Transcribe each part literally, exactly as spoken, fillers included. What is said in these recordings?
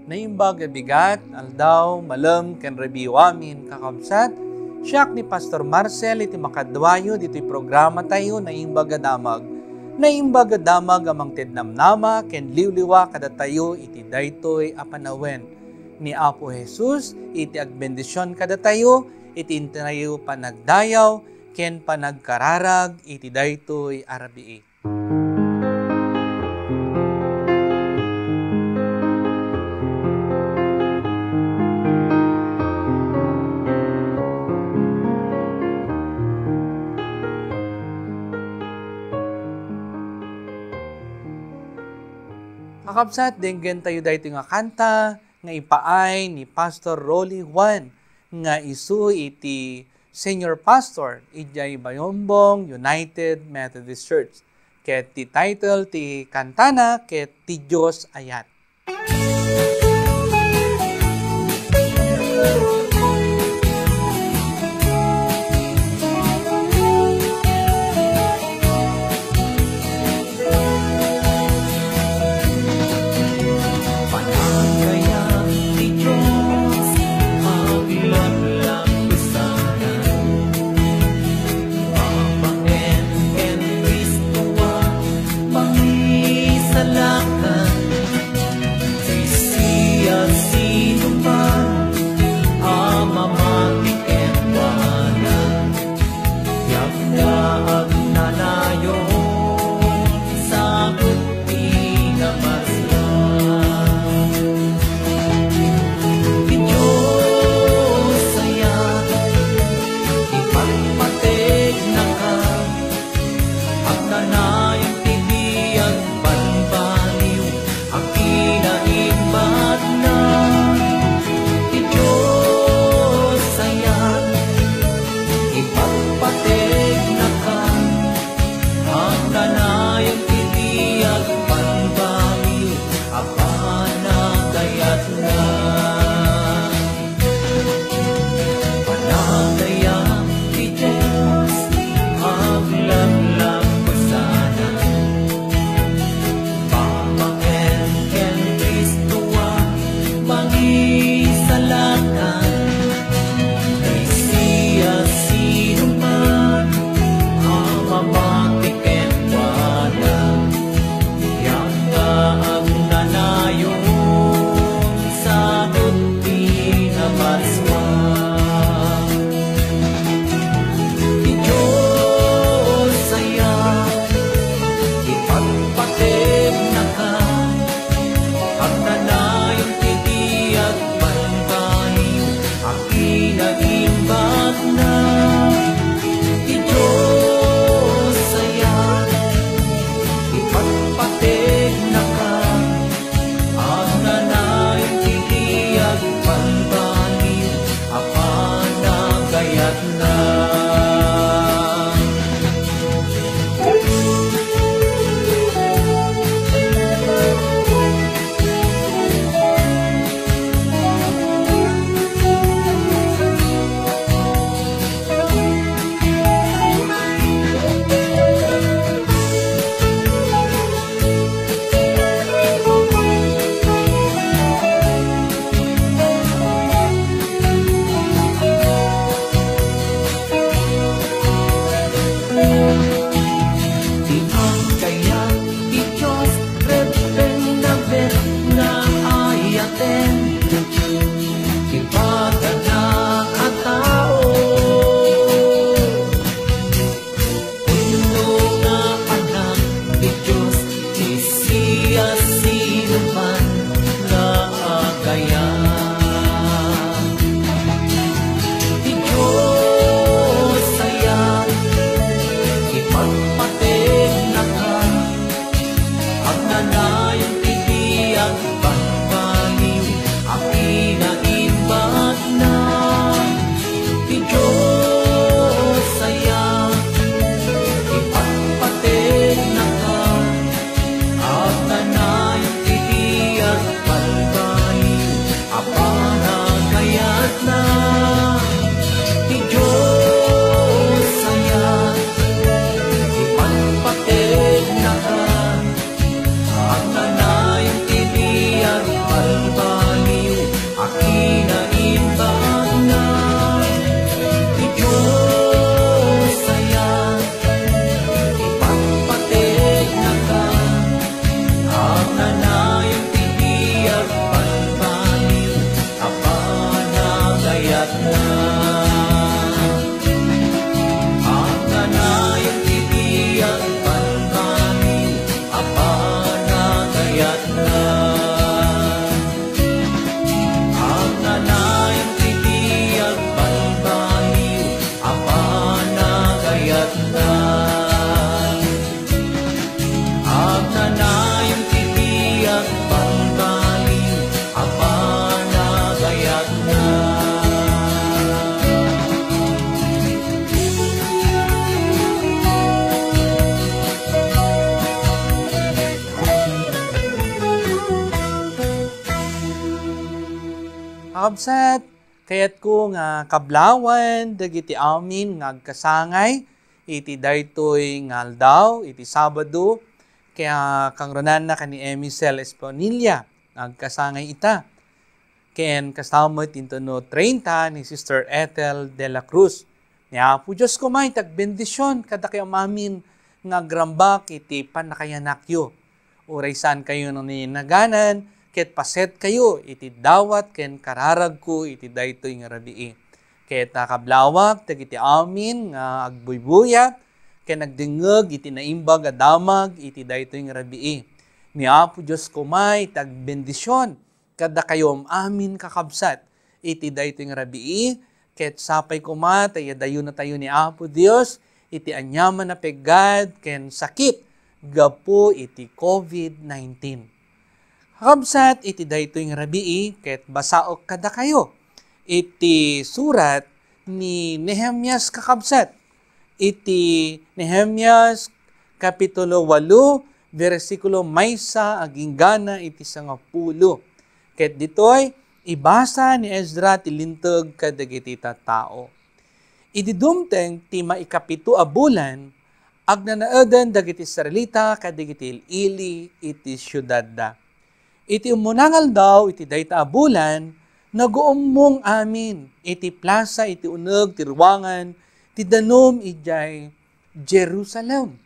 Naimbag a bigat, aldaw, malem, ken rabii amin, kakabsat. Siak ni Pastor Marcel iti makaduayo ditoy programa tayo, Naimbag a Damag. Naimbag a Damag a mangted namnama ken liwliwa kadatayo iti daytoy a panawen. Ni Apo Jesus iti agbendisyon kadatayo iti intayo panagdayaw ken panagkararag iti daytoy a rabii. Kakabsat, denggen tayo daytoy nga kanta nga ipaay ni Pastor Rolly Juan nga isu iti Senior Pastor idiay Bayombong United Methodist Church. Ket ti title ti kantana ket Ti Dios Ayat. Panagayat ti Dios, aglablabesana. Babaen ken Kristo a mangisalakan. Ti siasinoman a mamati kenkuana, diak nga agnanayon sa ti nabasol. Ti Dios ayat, ipatpategnaka, agnanayon ti biag, banbaliw a kinaimbatna. Ti Dios ayat, ipatpategnaka, agnanayon ti biag, banbaliw a panagayatna. Panagayat ti Dios, aglablabesana. Babaen ken Kristo a mangisalakan. Ti siasinoman a mamati kenkuana, diak nga agnanayon sa ti nabasol. Ti Dios ayat, ipatpategnaka, agnanayon ti biag, banbaliw a kinaimbatna. Ti Dios ayat, ipatpategnaka, agnanayon ti biag, banbaliw a panagayatna. Ti agkayat ti Dios, rebbeng naben nga ayaten ti padana a tao. Pudno nga anak ti Dios, ti siasinoman nga agayat. Ti Dios ayat, ipatpategnaka, Kabsat, kayatko nga kablawan dagiti amin nga agkasangay iti daytoy nga aldaw, iti Sabado, kaya kangrunanna ken ni Emicel Espinilla nga agkasangay ita. Ken kasta met intono treinta ni Sister Ethel de la Cruz. Ni Apo Dios koma iti agbendision kadakayo amin nga agrambak iti pannakayanakyo. Uray saan kayo naninaganan, ket paset kayo iti dawat ken kararagko iti daytoy nga rabii. Ket nakablawak dagiti amin nga agbuybuyat ken agdengngeg iti naimbag a damag iti daytoy nga rabii. Ni Apo Dios koma iti agbendision kadakayo amin, kakabsat, iti daytoy nga rabii, ket sapay koma ta iyadayonatayo ni Apo Dios iti aniaman a peggad ken sakit gapu iti covid nineteen. Kakabsat, iti daytoy nga rabii, ket basaok kadakayo iti surat ni Nehemias, kakabsat. Iti Nehemias, Kapitulo walo, bersikulo maysa agingga iti sangapulo. Ket ditoy, ibasa ni Ezra ti Linteg kadagiti tattao. Idi dumteng ti maikapito a bulan, agnanaeden dagiti Israelita kadagiti il-ili iti siudadda. Iti umuna nga aldaw iti dayta a bulan, naguummong amin iti plasa iti uneg ti ruangan ti danum idiay Jerusalem.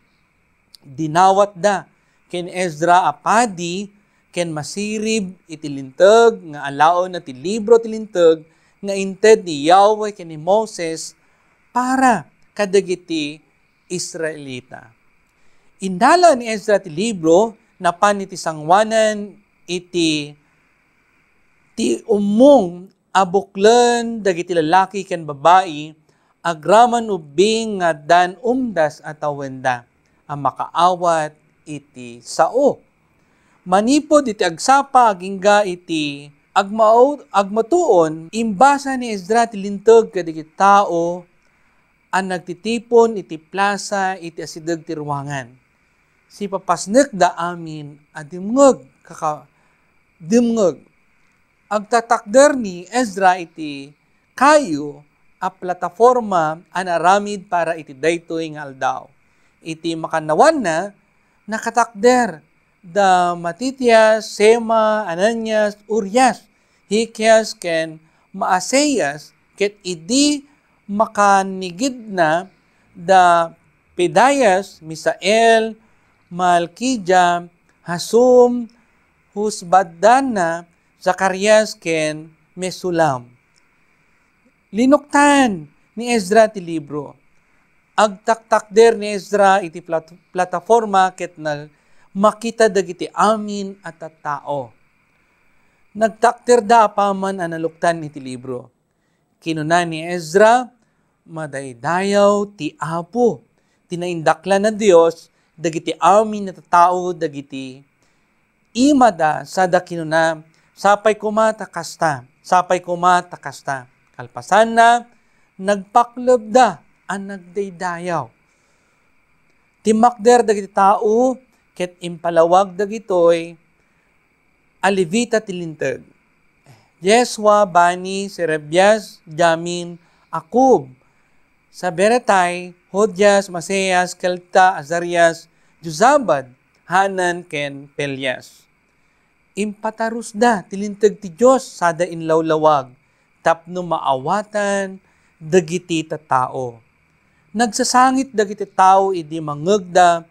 Dinawatda ken Ezra a padi ken masirib iti Linteg nga alaenna ti libro ti Linteg nga inted ni Yahweh ken ni Moses para kadagiti Israelita. Innala ni Ezra ti libro napan iti sangoanan iti ti ummong a buklen dagiti lalaki ken babai agraman ubbing nga addan umdas a tawenda a makaawat iti sao. Manipud iti agsapa agingga iti agmao-, agmatuon, imbasa ni Ezra ti Linteg kadagiti tao a nagtitipon iti plasa iti asideg ti ruangan. Sipapasnekda amin a dimngeg, kaka-, dimngeg. Agtatakder ni Ezra iti kayo a plataforma a naaramid para iti daytoy nga aldaw. Iti makannawanna, nakatakder da Matitias, Sema, Ananias, Urias, Hilkias, ken Maaseias, ket idi makanigidna da Pedaias, Misael, Malkidia, Hasum, Husbadana, Zacarias, ken Mesulam. Linuktan ni Ezra ti libro. Agtaktakder ni Ezra iti plat-, plataforma ket na-, makita dagiti amin a tattao. Nagtakderda apaman a naluktan iti libro. Kinuna ni Ezra, "Madaydayaw ti Apo, ti naindaklan a Dios, dagiti amin a tattao dagiti imada," sada kinuna, "Sapay koma ta kasta, sapay koma ta kasta." Kalpasanna, nagpaklebda a nagdaydayaw. Timmakder dagiti tao ket impalawag dagitoy a Levita ti Linteg. Jesua, Bani, Serebias, Jamin, Akub, Saberetai, Hodias, Maseas, Kelta, Azarias, Jozabad, Hanan, ken Pelias. Impatarusda ti Linteg ti Dios sada inlawlawag tapno maawatan dagiti tattao. Nagsasangit dagiti tao idi mangngegda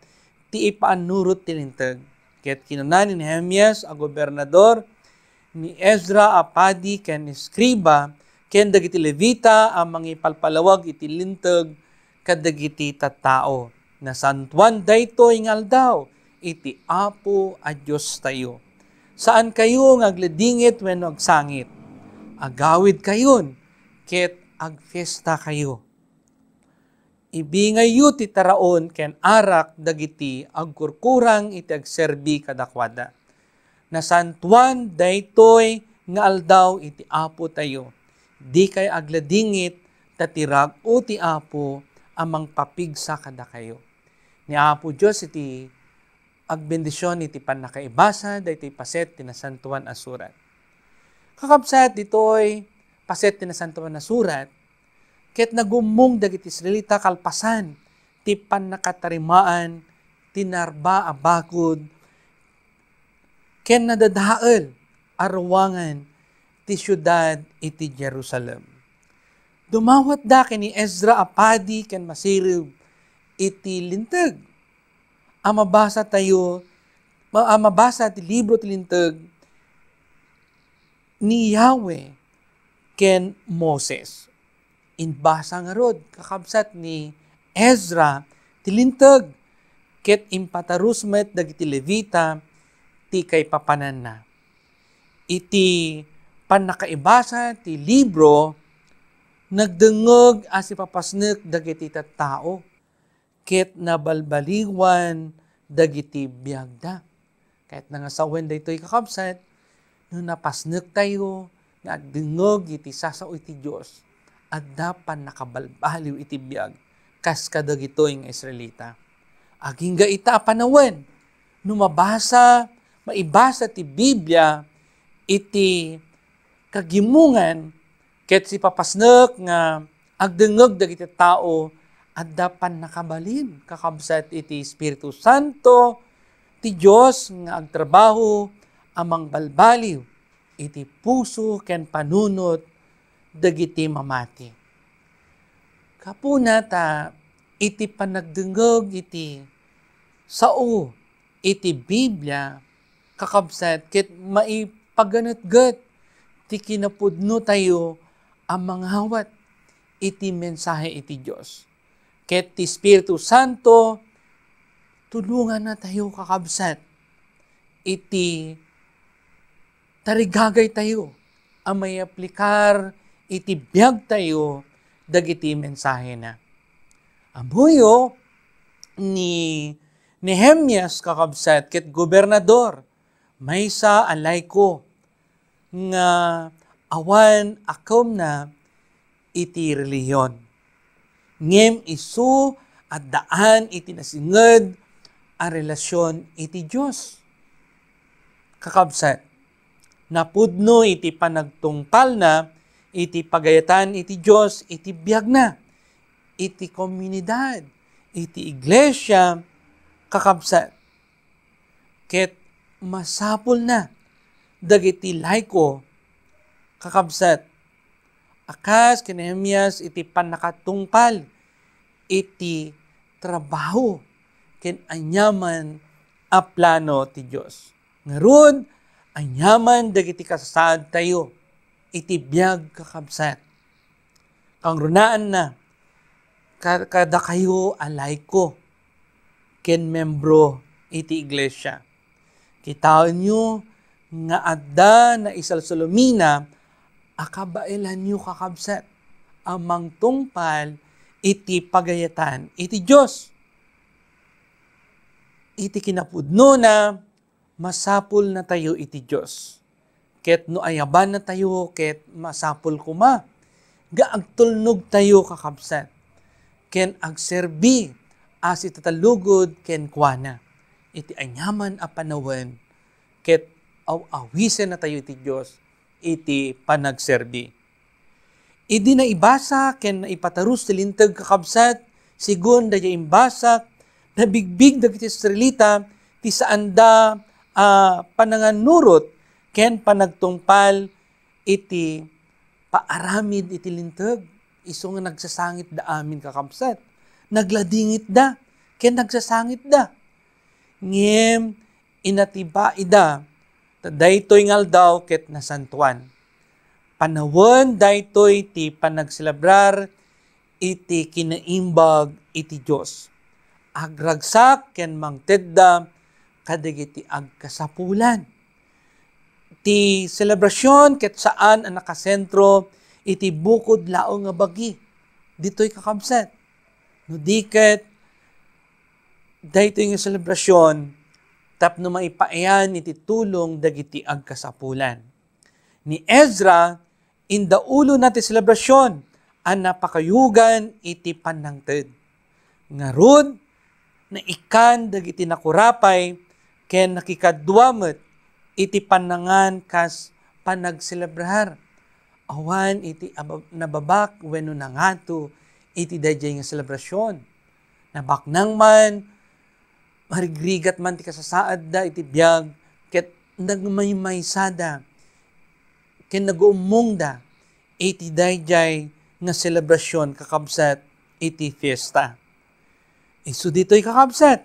ti ipaannurot ti Linteg. Ket kinuna ni Nehemias a gobernador, ni Ezra a padi ken eskriba, ken dagiti Levita a mangipalpalawag iti Linteg kadagiti tattao, "Nasantoan daytoy nga aldaw iti Apo a Diostayo. Saankayo nga agladingit wenno agsangit. Agawidkayon ket agfiestakayo. Ibingayyo ti taraon ken arak dagiti agkurkurang iti agserbi kadakuada. Nasantoan daytoy nga aldaw iti Apotayo. Dikay agladingit, ta ti rag-o ti Apo a mangpapigsa kadakayo." Ni Apo Dios iti agbendision iti pannakaibasa daytoy paset ti Nasantoan a Surat. Kakabsat, ditoy paset ti Nasantoan a Surat, ket nagummong dagiti Israelita kalpasan ti pannakatarimaan ti narba a bakod ken nadadael a ruangan ti siudad iti Jerusalem. Dumawatda ken ni Ezra a padi ken masirib iti Linteg a mabasa tayo, ma-, a mabasa ti libro ti Linteg ni Yahweh ken Moses. Imbasa ngarud, kakabsat, ni Ezra ti Linteg, ket impatarus met dagiti Levita ti kaipapananna. Iti pannakaibasa ti libro, nagdengngeg a sipapasnek dagiti tattao ket nabalbaliwan dagiti biagda. Ket nangasawen daytoy, kakabsat, no napasnektayo nga agdengngeg iti sasao iti Dios, adda pannakabalbaliw iti biag kas kadagitoy nga Israelita. Agingga ita a panawen, no mabasa, maibasa ti Biblia iti kagimongan ket sipapasnek nga agdengngeg dagiti tao, adda pannakabalin, kakabsat, iti Espiritu Santo ti Dios nga agtrabaho a mangbalbaliw iti puso ken panunot dagiti mamati. Gapuna ta iti panagdengngeg iti sao iti Biblia, kakabsat, ket maipaganetget ti kinapudnotayo a mangawat iti mensahe iti Dios. Ket ti Espiritu Santo, tulongannatayo, kakabsat, iti tarigagaytayo a maiaplikar iti biagtayo dagiti mensahena. Ammoyo, ni Nehemias, kakabsat, ket gobernador, maysa a laiko nga awan a kaumna iti relihiyon. Ngem isu addaan iti nasinged a relasyon iti Dios. Kakabsat, napudno iti panagtungpalna iti pagayatan iti Dios iti biagna, iti komunidad, iti iglesia, kakabsat. Ket masapulna dagiti laiko, kakabsat, a kas ken Nehemias iti pannakatungpal iti trabaho ken aniaman a plano ti Dios. Ngarud, aniaman dagiti kasasaadtayo iti biag, kakabsat, kangrunaanna ka-, kadakayo a laiko ken membro iti iglesia. Kitaenyo nga adda naisalsalumina a kabaelanyo, kakabsat, a mangtungpal iti pagayatan iti Dios. Iti kinapudnona, masapulnatayo iti Dios. Ket no ayabannatayo, ket masapul koma nga agtulnogtayo, kakabsat, ken agserbi a sitatalugod kenkuana iti aniaman a panawen, ket aw-awisennatayo iti Dios iti panagserbi. Idi naibasa ken naipatarus ti Linteg, kakabsat, sigun daydiay imbasak, nabigbig dagiti Israelita ti saanda a panangannurot ken panagtungpal iti paaramid iti Linteg. Isu nga nagsasangitda amin, kakabsat. Nagladingitda ken nagsasangitda. Ngem inatibaida ta daytoy nga aldaw ket nasantoan. Panawen daytoy ti panagselebrar iti kinaimbag iti Dios. Agragsak ken mangtedda kadagiti agkasapulan. Ti selebrasion ket saan a nakasentro iti bukod laeng nga bagi. Ditoy, kakabsat. No di ket, daytoy nga selebrasion tapno maipaayan iti tulong dagiti agkasapulan. Ni Ezra, indaulona ti selebrasion a napakayugan iti pannangted. Ngarud, naikkan dagiti nakurapay ken nakikadua met iti pannangan kas panagselebrar. Awan iti aba-, nababak wenno nangato iti daydiay nga selebrasyon. Nabaknang man, marigrigat man ti kasasaadda iti biag, ket nagmaymaysada ken naguummongda iti daydiay nga selebrasyon, kakabsat, iti fiesta. Isu ditoy, kakabsat,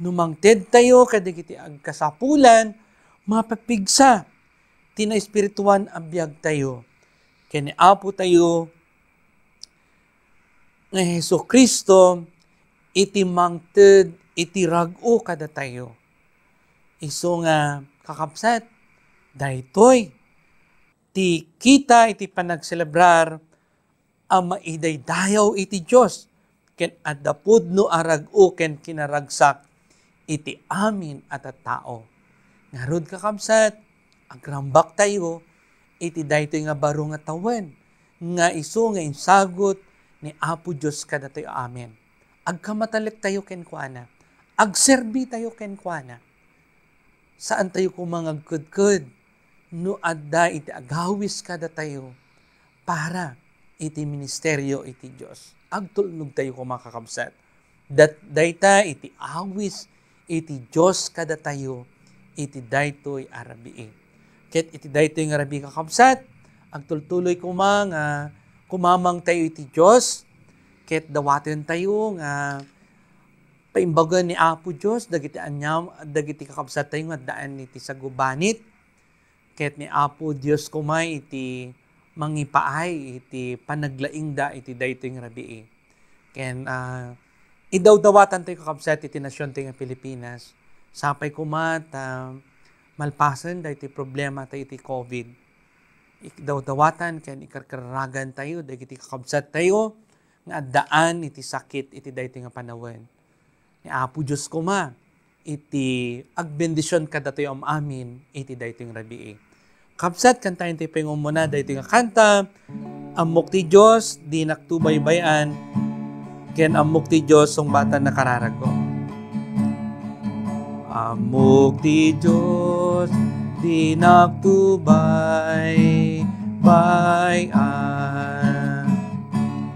no mangtedtayo kadagiti agkasapulan, mapapigsa ti naespirituan a biagtayo ken ni Apotayo nga Jesu-Cristo iti mangted iti rag-o kadatayo. Isu nga, kakabsat, daytoy ti kita iti panagselebrar a maidaydayaw iti Dios ken adda pudno a rag-o ken kinaragsak iti amin a tattao. Ngarud, kakabsat, agrambaktayo iti daytoy nga baro nga tawen nga isu nga insagut ni Apo Dios kadatayo amin. Agkamatalektayo kenkuana. Agserbitayo kenkuana. Saantayo koma nga agkedked no adda iti agawis kadatayo para iti ministerio iti Dios. Agtulnogtayo koma, kakabsat. Dat-, dayta iti awis iti Dios kadatayo iti daytoy a rabii. Ket iti daytoy nga rabii, kakabsat, agtultuloy koma nga kumamangtayo iti Dios, ket dawatentayo nga paimbagen ni Apo Dios dagiti aniam-, dagiti kakabsattayo nga addaan iti sagubanit, ket ni Apo Dios koma iti mangipaay iti panaglaingda iti daytoy nga rabii. Ken, ah, idawdawatantayo, kakabsat, iti nasiontayo nga Pilipinas. Sapay koma ta malpasen daytoy problematayo iti covid. Idawdawatan ken ikarkaragantayo dagiti kakabsattayo nga addaan iti sakit iti daytoy nga panawen. Ni Apo Dios koma iti agbendision kadatayo am-amin iti daytoy nga rabii. Kabsat, kantaentayo pay nga umuna daytoy nga kanta, Ammok ti Dios, dinak to baybay-an, ken Ammok ti Dios, sungbatan nakararagko. Ammok ti Dios, dinak to baybay-an.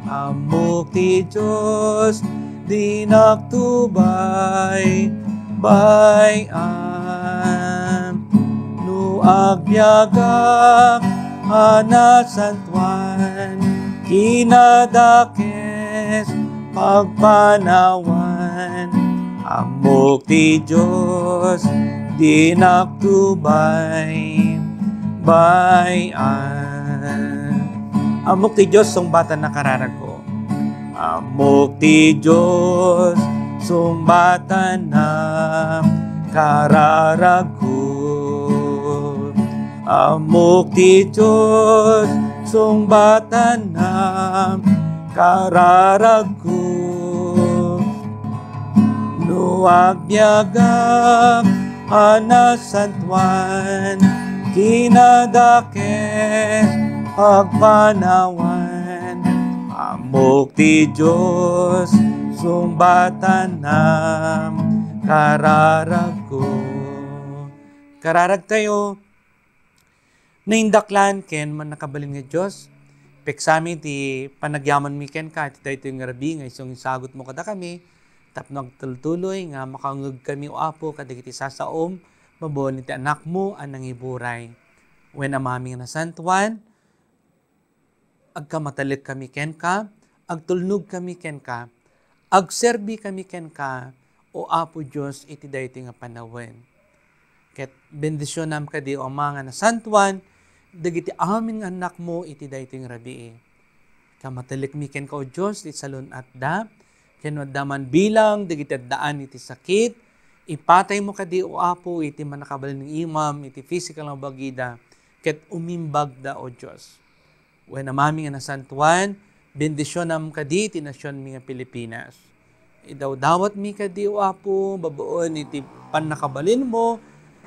Ammok ti Dios, dinak to baybay-an. No agbiagak a nasantoan, kinadakes, pagpanawan. Ammok ti Dios, dinak to baybay-an. Ammok ti Dios, sungbatan nakararagko. Ammok ti Dios, sungbatan nakararagko. Ammok ti Dios, sungbatan nakararagko. No agbiagak a nasantoan, kinadakes, pagpanawan. Ammok ti Dios, sungbatan nakararagko. Kararagtayo, naindaklan ken mannakabalin nga Dios, peksami ti panagyamanmi kenka iti daytoy nga rabii nga isu nga insagutmo kadakami, tapno agtultuloy nga makangngegkami, O Apo, kadagiti sasaom, babaen iti Anakmo a nangiburay. Wen, Amami nga nasantoan, agkamatalekkami kenka, agtulnogkami kenka, agserbikami kenka, O Apo Dios, iti daytoy nga panawen. Ket bendisionam kadi, O Ama nga nasantoan, dagiti amin nga annakmo iti daytoy nga rabii. Kamatalekmi kenka, O Dios, iti salun-atda, ken no adda man bilang dagiti addaan iti sakit, ipataymo kadi, O Apo, iti mannakabalin nga imam iti physical nga bagida, ket umimbagda, O Dios. Wen, Amami nga nasantoan, bendisionam kadi ti nasionmi nga Pilipinas. Idawdawatmi kadi, O Apo, babaen iti pannakabalinmo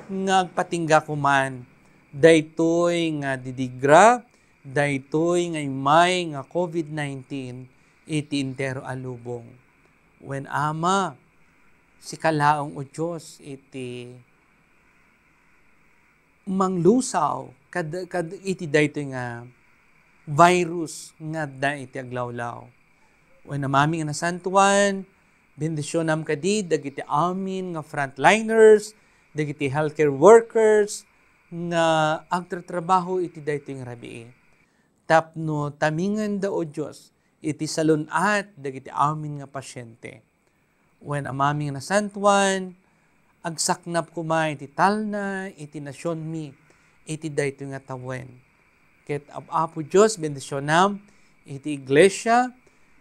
nga agpatingga koman daytoy nga didigra, daytoy nga immay nga covid nineteen iti entero a lubong. Wen, Ama, sika laeng, O Dios, iti manglusaw kad, kad iti daytoy nga virus nga adda iti aglawlaw. Wen, Amami nga nasantuan, bendisionam kadi dagiti amin nga frontliners, dagiti healthcare workers nga agtratrabaho iti daytoy nga rabii. Tapno tamingenda, O Dios, iti salun-at dagiti amin nga pasyente. Wen, Amami nga nasantuan, agsaknap koma iti talna iti nasionmi iti daytoy nga tawen. Ket Ap-, Apo Dios, bendisionam iti iglesia,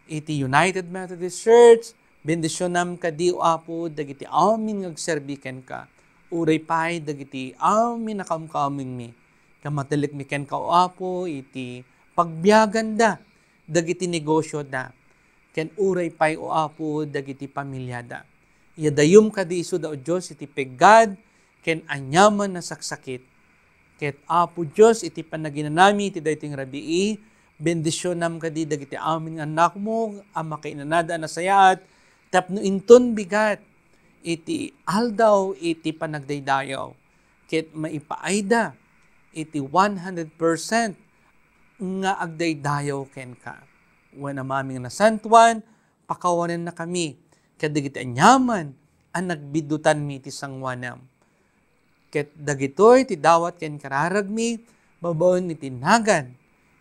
iti United Methodist Church, bendisionam kadi, O Apo, dagiti amin nga agserbi kenka. Uray pay dagiti amin a kamkamengmi. Kamatellekmi kenka, O Apo, iti pagbiaganda dagiti negosioda, ken uray pay, O Apo, dagiti pamiliada. Iyadayom kadi isuda, O Dios, iti peggad ken aniaman a saksakit. Ket, Apo Dios, iti panaginanami iti daytoy nga rabii, bendisionam kadi dagiti amin nga annakmo a makainanada a nasayaat tapno inton bigat iti aldaw iti panagdaydayaw, ket maipaayda iti one hundred percent nga agdaydayaw kenka. Wen, Amami nga nasantuan, pakawanennakami kadagiti aniaman a nagbiddutanmi iti sangoanam. Ket dagitoy ti dawat ken kararagmi babaen iti nagan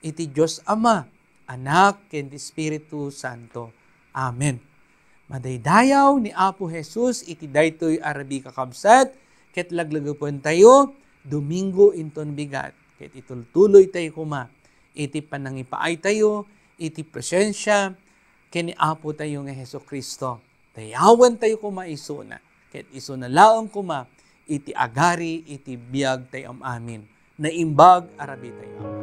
iti Dios Ama, Anak, ken ti Espiritu Santo. Amen. Madaydayaw ni Apo Jesus iti daytoy a rabii, kakabsat, ket laglagipentayo, Domingo inton bigat, ket itultuloytayo koma iti panangipaaytayo iti presensia ken ni Apotayo nga Jesu-Cristo. Dayawentayo koma isuna, ket isuna laeng koma iti agari iti biagtayo am-amin. Naimbag a rabitayo.